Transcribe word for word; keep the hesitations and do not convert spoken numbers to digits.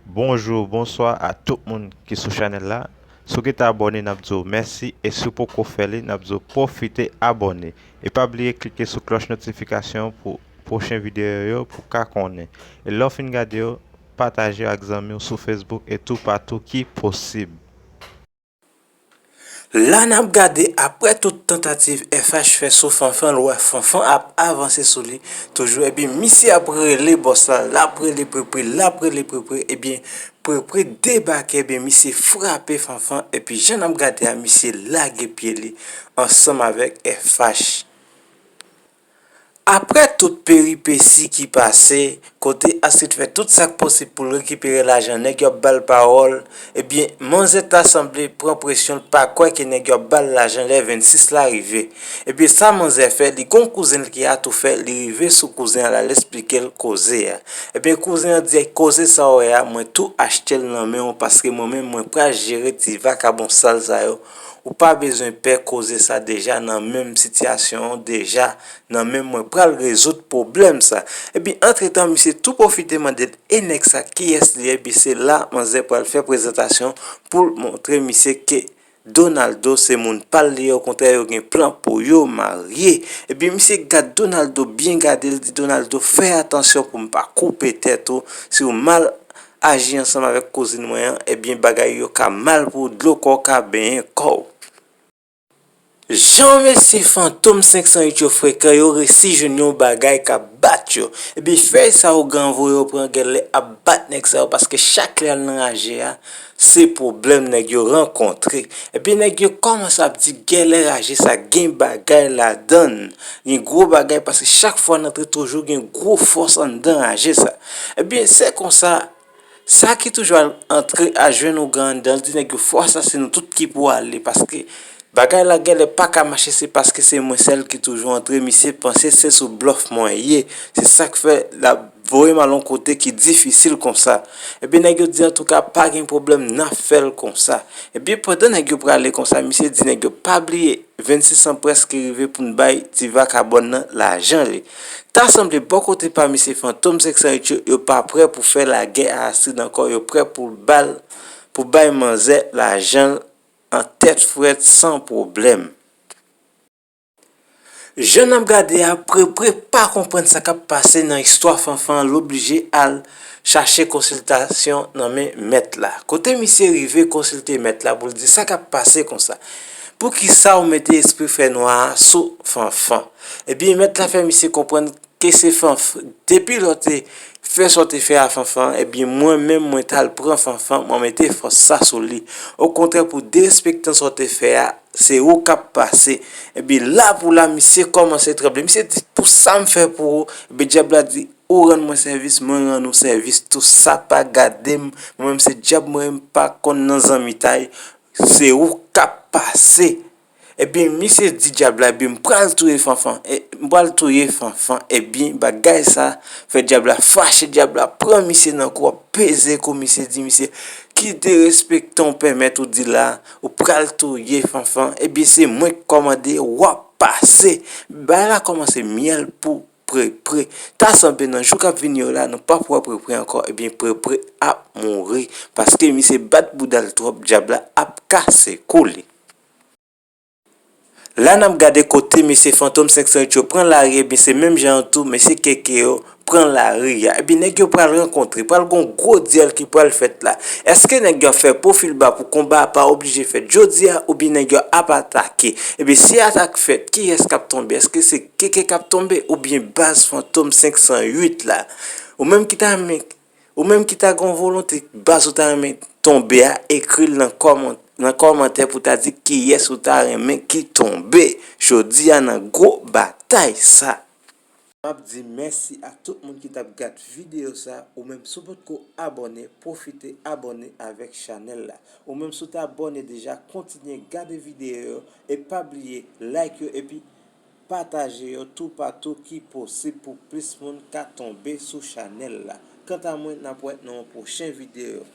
Bonjou, bonswa a tout moun ki sou chanèl la. Si w gentan abòne, n ap di w mèsi, e si w poko fè li, n ap di w pwofite abòne. E pa bliye klike sou klòch notifikasyon pou pwochen videyo yo pou w ka konnen. E lè w fin gade yo, pataje yo ak zanmi w sou Facebook e toupatou ki posib. La n ap gade, aprè tout tantativ F H fè sou Fanfan, l wè Fanfan ap avanse sou li toujou, ebyen misye ap rele bòs la, l ap rele Prepre, l ap rele Prepre, ebyen Prepre debake, ebyen misye frape Fanfan, epi jan n ap gade a, misye lage pye li ansanm avèk F H. Aprè tout peripesi ki pase, kote Astrid fè tout sa k posib pou l rekipere lajan nèg yo ap ba l pawòl, ebyen, manzè ta sanble pran presyon, l pa kwè ke nèg yo ap ba l lajan lè vennsis la rive. Ebyen, sa manzè fè, li gon kouzen l ki atoufè, li rive sou kouzen an la, l esplike l koze a. Ebyen, kouzen an di, koze sa w wè a, mwen tou achte l nan men w, paske mwen menm, mwen pral jere ti vakabon sal sa yo. Ou pa bezwen pè, koze sa deja nan menm sitiyasyon an, deja nan men mwen pral rezoud pwoblèm sa. Epi, antretan, misye tou pwofite mande l, e nèg sa, kiyès li ye? Epi se la, manzè pral fè prezantasyon pou l montre misye ke Donaldo se moun pa l li ye, okontrè, yo gen plan pou yo marye. Epi, misye gad Donaldo byen gade, l di, Donaldo, fè atansyon pou m pa koupe tèt ou. Si w mal aji ansanm avèk kouzin mwen an, ebyen, bagay yo ka mal pou w, dlo kò w ka benyen kò w. Jan mesye Fantom senk san uit yo frekan, yo resi jwenn yon bagay k ap bat yo. Epi fèy sa ougan voye yo pran gèlè ap bat nèg sa yo, paske chak lè y al nan raje a, se pwoblèm nèg yo rankontre. Epi nèg yo kòmanse ap di gèlè raje sa gen bagay ladan l. Gen gwo bagay, paske chak fwa n antre toujou gen gwo fòs anndan raje sa. Ebyen, se konsa, sa ki toujou al antre al jwenn ougan anndan, l di nèg yo fò asasinen nou tout ki pou ale, paske bagay la gèlè pa ka mache, se paske se mwen sèl ki toujou antre, misye panse se sou blòf mwen ye, se sa k fè l ap voye m al yon kote ki difisil konsa. Ebyen nèg yo di antouka pa gen pwoblèm, n ap fè l konsa. Ebyen pandan nèg yo prale konsa, misye di nèg yo pa bliye vennsis an prèske rive pou n bay ti vakabòn nan lajan li. Ta sanble bò kote pa misye Fantom senk san uit yo, yo pa prè pou fè lagè a Astrid ankò, yo prè pou l ba l, pou bay manzè lajan l an tèt frèt san pwoblèm. Jan n ap gade a, Prepre pa konprann sa k ap pase nan istwa Fanfan, l oblije al chache konsiltasyon nan men mèt la. Kote misye rive konsilte mèt la pou l di sa k ap pase konsa. Poukisa w mete espri fènwa a sou Fanfan? Ebyen, mèt la fè misye konprann ke se Fanf-, depi lè w te fè sa w te fè a Fanfan, ebyen, mwen menm, mwen t al pran Fanfan, mwen mete fòs sa sou li. Okontrè, pou derespektan sa w te fè a, se ou k ap pase. Ebyen, la pou la, misye kòmanse tranble. Misye di, pou sa m fè pou ou, ebyen, dyab la di, ou rann mwen sèvis, mwen rann ou sèvis tou. Sa pa gade m, mwen menm se dyab mwen ye, m pa konn nan zanmitay. Se ou k ap pase. Ebyen, misye di dyab la, ebyen, m pral touye Fanfan. E, m pral touye Fanfan. Ebyen, bagay sa fè dyab la fache, dyab la pran misye nan kou, ap peze kou misye, di misye, ki derespektan w pèmèt ou di la, ou pral touye Fanfan. Ebyen, se mwen k kòmande, w ap pase. Bagay la kòmanse myèl pou Prepre. Ta sanble nan jou k ap vini yo la, nou p ap wè Prepre ankò, ebyen, Prepre ap mouri. Paske misye bat bouda l twòp, dyab la ap kase kou li. La n ap gade kote mesye Fantom senk san uit yo pran lari, ebyen se menm jan an tou, mesye Keke yo pran lari a. Ebyen nèg yo pral rankontre, pral gon gwo dyèl ki pral fèt la. Èske nèg yo ap fè pwofil ba pou konba a pa oblije fèt jodi a, oubyen nèg yo ap atake? Ebyen si atak fèt, kiyès k ap tonbe? Èske se Keke k ap tonbe oubyen baz Fantom senk san uit la? Ou menm ki ta renmen Ou menm ki ta gen yon volonte baz ou ta renmen tonbe a, ekri l nan kòman-, nan kòmantè pou ta di kiyès ou ta renmen ki tonbe jodi a nan gwo batay sa. M ap di mèsi a tout moun ki t ap gad videyo sa, ou menm si w potko abòne, pwofite abòne avèk chanèl la. Ou menm si w te abòne deja, kontinye gade videyo yo e pa bliye like yo epi pataje yo toupatou ki posib pou plis moun ka tonbe sou chanèl la. Kanta mwen, n ap wè nan yon pwochen videyo.